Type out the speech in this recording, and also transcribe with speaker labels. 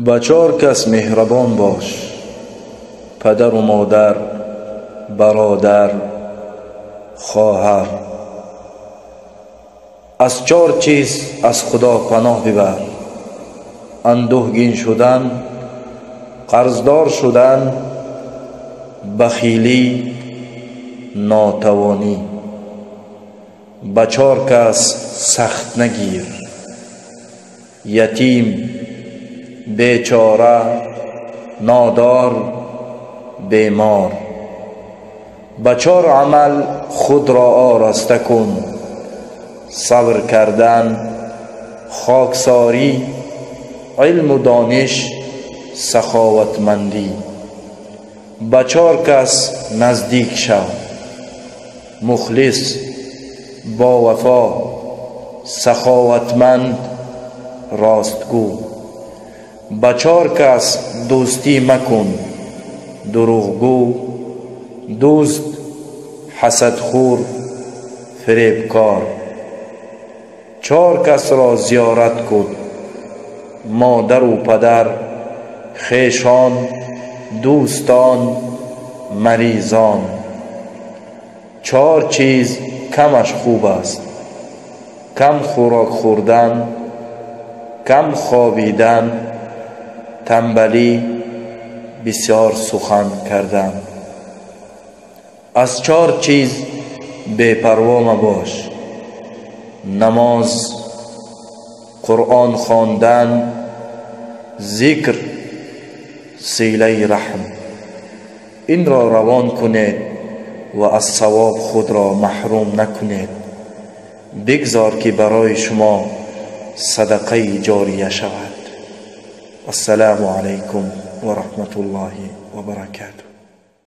Speaker 1: Ба чор кас меҳрабон бош: падару модар, бародар, хоҳар. Аз чор чиз аз Худо паноҳ бибар: андӯҳгин шудан, қарздор шудан, бахилӣ, нотавонӣ. Ба чор кас сахт нагир: ятим, бечора, нодор, бемор. Ба чор амал худро ороста кун: сабр кардан, хоксорӣ, илму дониш, саховатмандӣ. Ба чор кас наздик шав: мухлис, бовафо, саховатманд, ростгӯ. Ба чор кас дӯстӣ макун: дурӯғгӯ, дӯст, ҳасадхӯр, фиребкор. Чор касро зиёрат кун: модару падар, хешон, дӯстон, маризон. Чор чиз камаш хуб аст: кам хӯрок хӯрдан, кам хобидан, танбалӣ, бисёр сухан кардан. Аз чор чиз бепарво мабош: намоз, Қуръон хондан, зикр, силаи раҳм. Инро равон кунед ва аз савоб худро маҳрум накунед. Бигзор ки барои шумо садақаи ҷория шавад. Ассалому алайкум ва раҳматуллоҳи ва баракатуҳ.